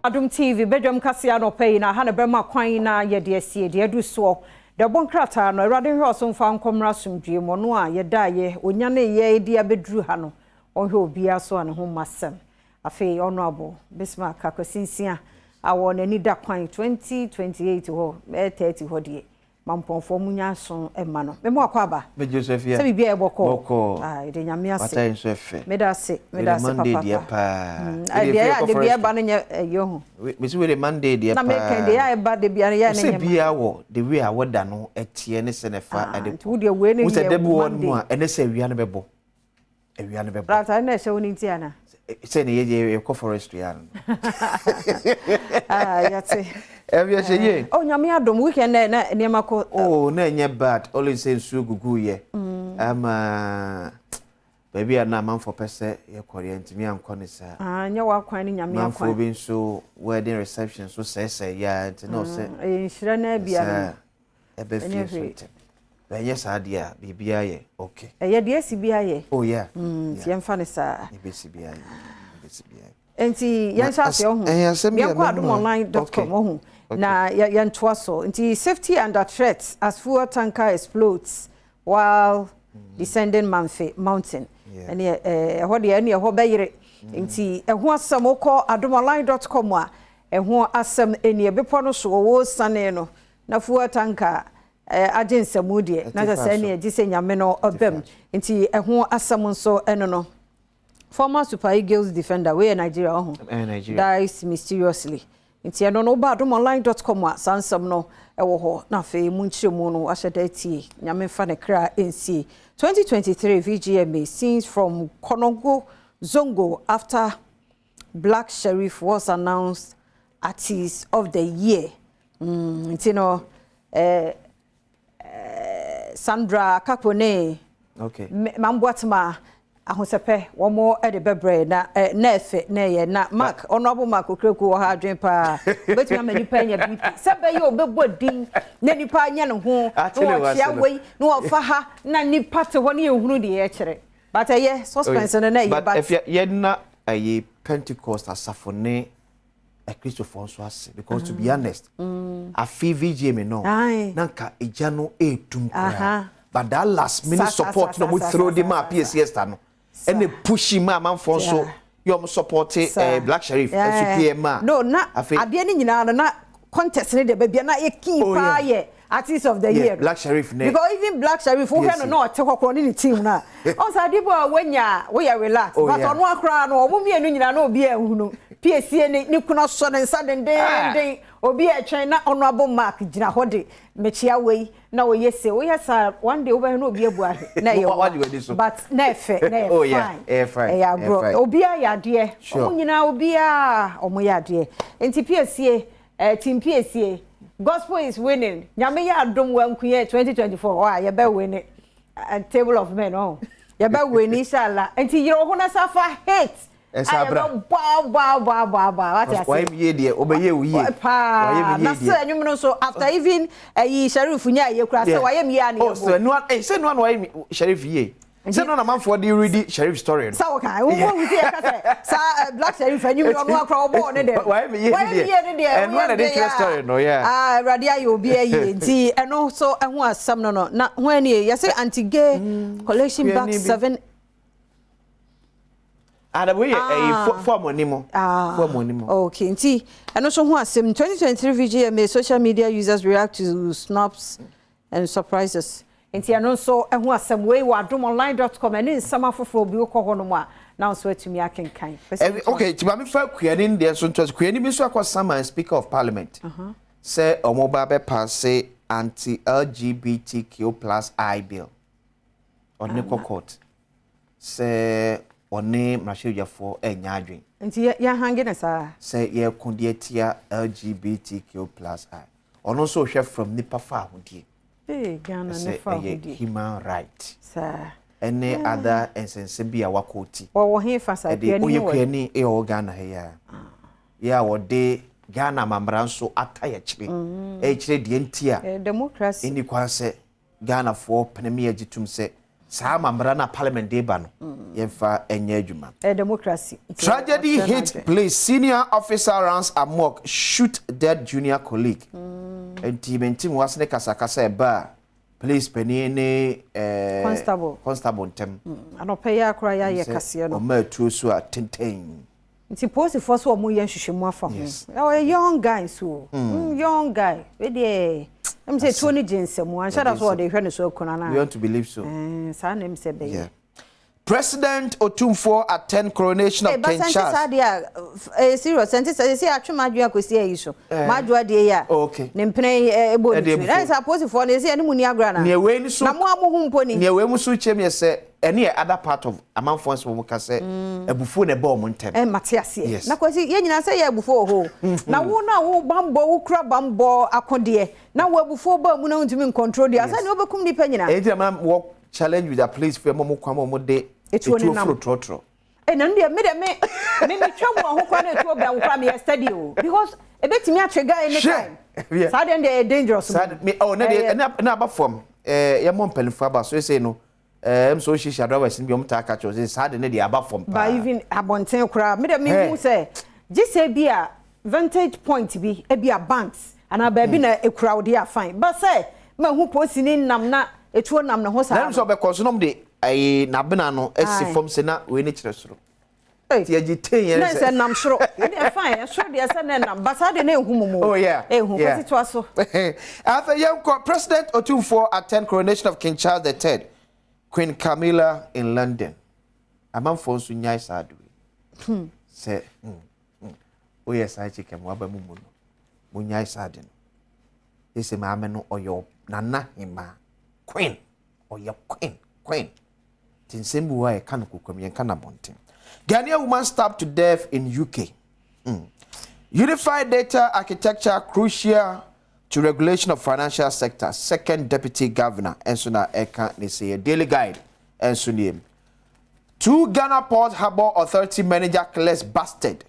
Adom TV badwam kaseɛ anɔpa yi na ha na bɛma kwan na yɛde asie deɛ adu soɔ. Deɛ ɔbɔ nkrataa no, Awurade nhwɛ ɔso mfa nkɔmmra asomdwoeɛ mu. Ɔno a yɛdaeɛ, ɔnyaneeɛ de abɛduru ha no, ɔnhwɛ obiara so a ne ho mma asɛm. Afei Honourable Bismarck Akwasi Nsia a wɔ n'ani da kwan 2028 hɔ, bɛyɛ 30 hɔ deɛ, Mampɔnfoɔ mo nya aso mma no. Me mo akɔ aba. Me Joseph yɛ. Sɛ biribi a ɛbɔkɔ. Bɔkɔ. Ah, yɛde Nyame ase. Wata nso ɛfɛ. Meda ase, meda ase Monday papaapa. deɛ paa. Ɛdeɛ yɛ ade bi ɛba no nyɛ ɛyɛ ho. Mesi wei de Monday deɛ Na paa. meka deɛ a ɛba de bia no yɛ ne Sɛ nyɛ. bia wɔ the way a wɔda no ɛteɛ ne sɛ ne fa ɛde. Nti wo deɛ wei ne Wo sɛ yɛ da bi wɔ no Monday. mu a ɛne sɛ awia no bɛbɔ. Awia no bɛbɔ. Brata na ɛhyɛ wo ne nti ana? Sɛ ne yɛ yɛkɔ forestry ano. Ah, yɛte. Ɛbi ɛhyɛ yie. Oh, Nyame adom weekend na nneɛma kɔ. Oh, na ɛnyɛ bad. Only sɛ nsuo gugu yɛ. Ama baabi a na amanfoɔ pɛ sɛ yɛkɔ deɛ ntumi ankɔ ne saa. Ah, nyɛ w'akwan ne Nyame akwan. Amanfoɔ bi nso wedding reception so sɛɛsɛɛ yɛ nti na ɔsɛ. Ɛyɛ nhyira na abia no. Ɛbɛ fie so ntɛm. Ɛnyɛ saa deɛ a biribiara yɛ okay. Ɛyɛ deɛ esi bi ayɛ. Oh yeah. Nti yɛmfa ne saa. Ebesi bi ayɛ. Ebesi bi ayɛ. Nti yɛnhyɛ aseɛ ɔho. Ɛyɛ asɛm bi a Yɛnkɔ adomonline.com ɔho. Na yɛntoa so. Nti safety under threat as fuel tanker explodes while descending Mamfe Mountain. Ɛne ɛhɔ deɛ ɛne ɛhɔ bɛyere. Nti ɛho asɛm wokɔ adomonline.com a ɛho asɛm ɛni ɛbepɔ no so wɔwɔ sane no na fuel tanker agye nsɛmu deɛ na kyerɛ sɛ ɛne agye sɛ Nyame no ɔbɛm. Nti ɛho asɛm nso ɛno no. Former Super Eagles defender wey Nigeria ɔho Nigeria dies mysteriously. Nti ɛno no woba adomonline.com a saa nsɛm no ɛwɔ hɔ na afei mu nkyerɛmu no wahyɛ da atie. Nyame mfa ne kra nsie. 2023 VGMA scenes from Konongo Zongo after Black Sherif was announced Artist of the Year. Nti no Sandra Kakone Mamboatema ahosɛpɛ wɔn de bɛbrɛ na na ɛfɛ na ɛyɛ na Mark Honorable Mark Okraku wɔ ha adwene paa obetumi ama nipa anya BP sɛ bɛyɛ obɛbɔ din na nipa anya ne ho na wɔkyea wei na wɔfa ha na nipa te hɔ ne yɛhunu deɛ ɛkyerɛ but ɛyɛ suspense no na ɛyɛ but if yɛna ɛyɛ Pentecost asafo ne Akristofoɔ nso ase because to be honest afi VGMA no na nka egya no etum koraa but that last minute support na mo throw de ma PSC no ɛna push ma amanfoɔ nso yɛ ɔmo support Black Sherif nso PM a. No na adeɛ no nyinaa no na contest ne deɛ baabi a na yɛ key paa yɛ Artist of the Year. Black Sherif ne. Because even Black Sherif wohwɛ no na ɔte hɔ korɔ ne ne team na ɔn sɛ adeɛ bi a wanya woyɛ relax but ɔno akora no ɔmo mmienu nyinaa na obi ehunu PSC ne kunu asɔ ne nsa dendenden obi ɛtwɛn na Honorable Mark gyina hɔ de mekyia wei na oyɛ se woyɛ saa one day wobɛhwɛ na obi abu ahwɛ na ɛyɛ wa but na ɛfɛ na ɛyɛ fine ɛyɛ agorɔ obiara yɛ adeɛ ɔmo nyinaa obiara ɔmo yɛ adeɛ nti PSC team PSC gospel is winning. Nyame yɛ adom wankunyɛ 2024 ɔ a yɛbɛ win table of men ɔ yɛbɛ win inshallah. Nti yɛrɛ ho na safa hate Ɛsɛ abra. Bɔ bɔ bɔ bɔ bɔ wate ase. Wayɛ mi yie deɛ ɔbɛyɛ wo yie. Paa na sɛ ɛnwom no nso after even ɛyi Sherif nya ɛyɛ kura sɛ wayɛ mi yie a ne yɛ bɔ. Sɛ nua sɛ nua na wayɛ mi Sherif yie. Sɛ nua na manfoɔ de redi Sherif story no. Sɛ wɔka wo wo si yɛ ka sɛ saa Black Sherif ɛnwom no ɔno akora ɔbɔɔ ne deɛ. Wayɛ mi yie ne deɛ. Ɛnua na de kyerɛ story no yeah. Ah, Awurade ayɛ obi ayie nti ɛno so ɛho asɛm no na ho ani yɛsɛ anti-gay coalition back 7. Adamu yɛ ɛyi fɔm anim. Fɔm anim. Okay, nti ɛno nso ho asɛm 2023 VGMA social media users react to snaps and surprises. Nti ɛno nso ɛho asɛm wei wɔ adomonline.com ɛne nsɛm afoforɔ bi wokɔ hɔ nom a na nso atumi akenkan. Okay, ti maame fa kuani deɛ nso nto kuani bi nso akɔ summon Speaker of Parliament. Sɛ ɔmo ba bɛ pass anti-LGBTQ+I bill. Ɔne kɔ court. Sɛ ɔne mmarahyɛdwafoɔ ɛnya adwen. Nti yɛn hange ne saa. Sɛ yɛko deɛ tia LGBTQ+I. Ɔno nso hwɛ from nipa fa ahodie. Ghana ne fa ahodie. Human right. Saa. Ɛne other nsɛnsɛm bi a wakɔ ti. Wɔwɔ he fa saa kuani wɔ. Ɔyɛ kuani ɛwɔ Ghana ha yi a. Yɛ a wɔde Ghana amamra nso ata yɛ kyerɛ. Ɛkyerɛ deɛ nti a. Democracy. Ɛni kwan sɛ Ghanafoɔ pene mi agye tum sɛ. Saa amambra na parliament de ba no, yɛmfa ɛnyɛ adwuma. Ɛ democracy. Tragedy hit police. Senior officer runs amok, shoot dead junior colleague. Nti menti mu ase ne kasakasa ɛba a police panin ne constable. Constable ntɛm. Anɔpɛ yi akora yɛayɛ kaseɛ no. Ɔma atuo so a tenten. Nti polisifoɔ so ɔmo yɛ nhwehwɛmu afa ho. Ɔyɛ young guy nso o. Young guy. Wei deɛ sɛ tuo no gye nsɛm anhyɛ da so ɔde hwɛ ne so akuna na. We want to believe so. Saa na sɛ bɛyɛ. Yeah. President Otumfuo attend coronation of King Charles. Saa deɛ a serious ɛnti sɛ sɛ atwe m'adwene akɔsi ayi so. M'adwoa deɛ yi a. Ne mpene ɛbɔ ne tiri. Ɛna sɛ apolisifoɔ no ɛsɛ ɛne mu ni agorɔ ana. Nea wei ni so. Na mo a mo ho mpo ni. Nea wei mu so kyɛm yɛ sɛ ɛne yɛ other part of amanfoɔ nso wɔn ka sɛ abufuo na ɛbɔ wɔn ntɛm. Mate aseɛ. Yes. Na Kwasi, yɛn nyinaa sɛ yɛ abufuo wɔ hɔ. Na wo na wo bambɔ, wo kura bambɔ akodeɛ na wo abufuo ba mu na wontumi ncontrol deɛ asɛ ne wobɛkum nipa nyinaa. Ɛnti na ma wɔ challenge with the police fɛ mo kwan mo de etuo etuo foro trɔtrɔ. Na deɛ me deɛ me twa mu ɔho kora na etuo bɛn wo kora me yɛ steady o, because ebetumi atwe guy anytime. Saa deɛ deɛ yɛ dangerous. Saa me oh, ne deɛ ɛna aba fam, yɛ mɔ mpanyinfoɔ aba so ɛsɛ no, so hyehyɛ drivers ni bi ɔmo taa ka kyerɛ sɛ saa de ne deɛ aba fam paa. Ba even abɔnten koraa, me deɛ me hu sɛ gye sɛ bi a vantage point bi, ebi a banks anaa baabi na ekura wo deɛ a, fine, ba sɛ ma hu polisi ni nam na etuo nam ne ho saa. Na nso ɔbɛkɔ so na ɔmo de ɛyi n'abena no esi fam sɛ na wei ne kyerɛ soro. Ti agye ten yɛn sɛ. Ne sɛ nam soro ɛne fine, ɛsoro deɛ sɛ ne nam ba saa deɛ ne ehu mu mu. Oh yeah. Ehu kɔsi to aso. Afei yɛn kɔ President Otumfuo attend coronation of King Charles III, Queen Camilla in London. Amanfoɔ nso nyae saa de wei. Sɛ woyɛ saa akyi kɛm waba mu no, mo nyae saa de no. Ɛsɛ maame no ɔyɛ nana hema queen, ɔyɛ queen. Nti nsɛm bi wɔ a yɛka no kokoam, yɛnka no abɔnten. Ghanaian woman stabbed to death in UK. Unified data architecture crucial to regulation of financial sector. Second deputy governor ɛnso na ɛka ne sɛ yɛ Daily Guide ɛnso nie. Two Ghana Port Harbour Authority manager clears busted.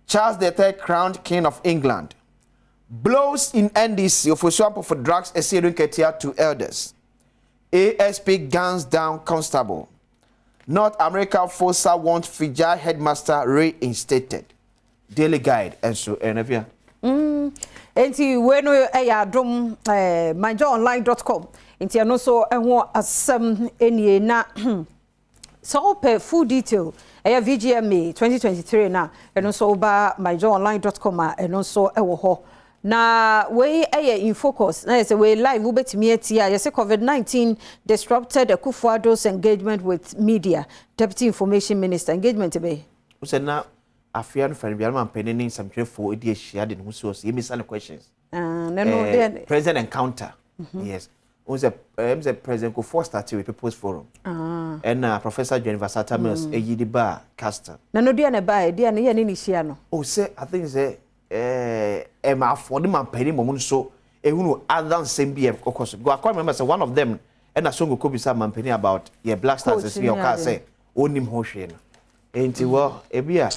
Charles III crowned King of England. Blows in NDC, Ofosu for drugs Asiedu Nketia to elders. ASP guns down constable. North America FOSA want Fijai headmaster reinstated. Daily Guide and so ɛnafia. Nti wei no ɛyɛ Adom myjoyonline.com, nti ɛno nso ɛho asɛm nie. Na sɛ wopɛ full detail, ɛyɛ VGMA 2023, na ɛno nso woba myjoyonline.com a, ɛno nso ɛwɔ hɔ. Na wei ɛyɛ In Focus, na yɛsɛ wei live wobɛtumi atie a yɛsɛ COVID-19 disrupted Akufo-Addo's engagement with media, Deputy Information Minister. Engagement bɛyɛ. Wosɛ na afei no fɛn biara ma mpanin ne nsɛmtwerɛfoɔ di ahyia de ne ho si hɔ sɛ yɛmmisa no questions. Ah, na no deɛ President encounter. Yes. Wɔn sɛ sɛ President Kufuor started with People's Forum. Ɛna Professor Jennifer Sata Mills eyi de ba Castle. Na no deɛ na ɛbaa deɛ no yɛ ne hyia no. O sɛ I think sɛ ɛma afɔ ne ma mpanin mɔmu nso ehunu other nsɛm bi ɛkɔ so. Because I quite remember sɛ one of them ɛna Songo kɔ bisa ma mpanin about yɛ Black Stars Coach bi ɔkaa ne ade. Sɛ onim ho hwee no. Nti wɔ ebi a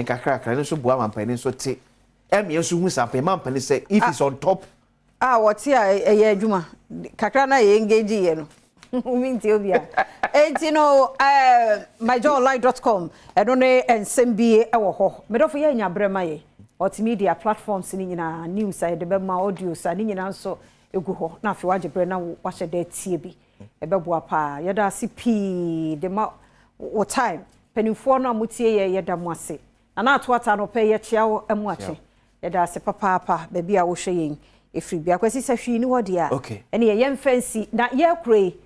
nkakrakra no nso boa ma mpanin nso te ɛmi nso hu sa mpanin ma mpanin sɛ if he's on top. A wɔte a ɛyɛ adwuma kakra na yɛ engage yɛ no minti obi a enti no myjoyonline.com, ɛno ne nsɛm bi ɛwɔ hɔ. Medɔfo, yɛ nya berɛ ma yɛ multimedia platforms ne nyinaa, news a yɛde bɛma, audio sa ne nyinaa nso egu hɔ, na afei wagye berɛ na wahyɛ dɛ tie bi, ɛbɛboa paa. Yɛda ase pii de ma wo time. Mpanimfoɔ no a motie yɛ, yɛda mo ase. Nana Ato Ata no pɛ, yɛkyea wo mu akye. Yɛda ase papaapa. Baabi a wohwɛ yɛn ɛfiri bi Akwasi, sɛ hwee ni hɔ deɛ a, ɛne yɛyɛ mfa nsi na yɛkoro yi,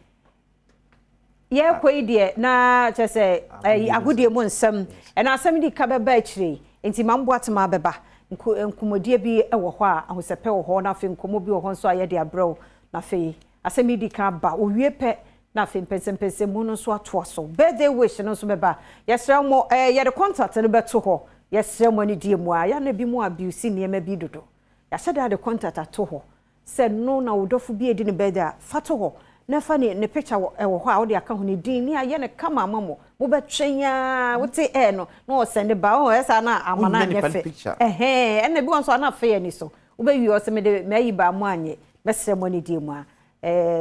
yɛkɔ yi deɛ na kyerɛ sɛ ɛyi agodie mu nsɛm ɛna asɛm di ka bɛba akyire yi. Nti ma mboatema bɛba nkɔmmɔdie bi wɔ hɔ a ahosɛpɛ wɔ hɔ, na afei nkɔmmɔ bi wɔ hɔ nso a yɛde abrɛw, na afei asɛm yi di ka ba owie pɛ, na afei mpɛnsɛmpɛnsɛm mu no nso atoa so. Birthday wish no nso bɛba. Yɛsrɛ mo, yɛde contact no bɛto hɔ. Yɛsrɛ mo anidie mu a yɛana bi mu abuse nneɛma bi dodo. Yɛahyɛ da de contact ato hɔ sɛ no na wo dɔfo bi edi ne birthday a, fa to hɔ na fa ne picture wɔ ɛwɔ hɔ a wode aka ho ne din ne ayɛ ne kama ama mo. Mobɛtwɛn a wote ɛɛ no na ɔsɛnde ba ɔhɔ ɛsa na ama no Wonya anyɛ nipa ne fɛ. picture. Ɛhɛn, ɛna bi wɔ nso ana afɛ ani so wobɛwie ɔsɛ mede mayi ba mo anyɛ. Mɛsrɛ mo anidie mu a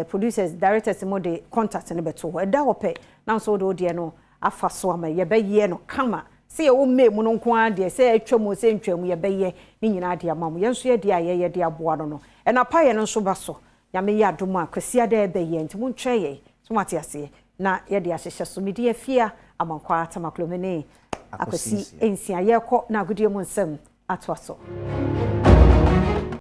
Producers, directors mo de contact no bɛto hɔ. Ɛda hɔ pɛ na nso wode wo deɛ no afa so ama yɛbɛyɛ no kama. Sɛ yɛwɔ May mu no nko ara deɛ, sɛ atwa mu, sɛ ntwa mu, yɛbɛyɛ ne nyinaa de ama mo. Yɛn nso yɛdeɛ a yɛyɛ de aboa no, ɛna payɛ no nso ba so. Nyame yɛ adom a, Kwasiada ɛbɛyɛ, nti montwɛn yɛn so, moate aseɛ, na yɛde ahyehyɛ so. Mede Afia Amankwa Tamaklomi ne Akwasi Nsia. Yɛrekɔ na agodie mu nsɛm atoa so.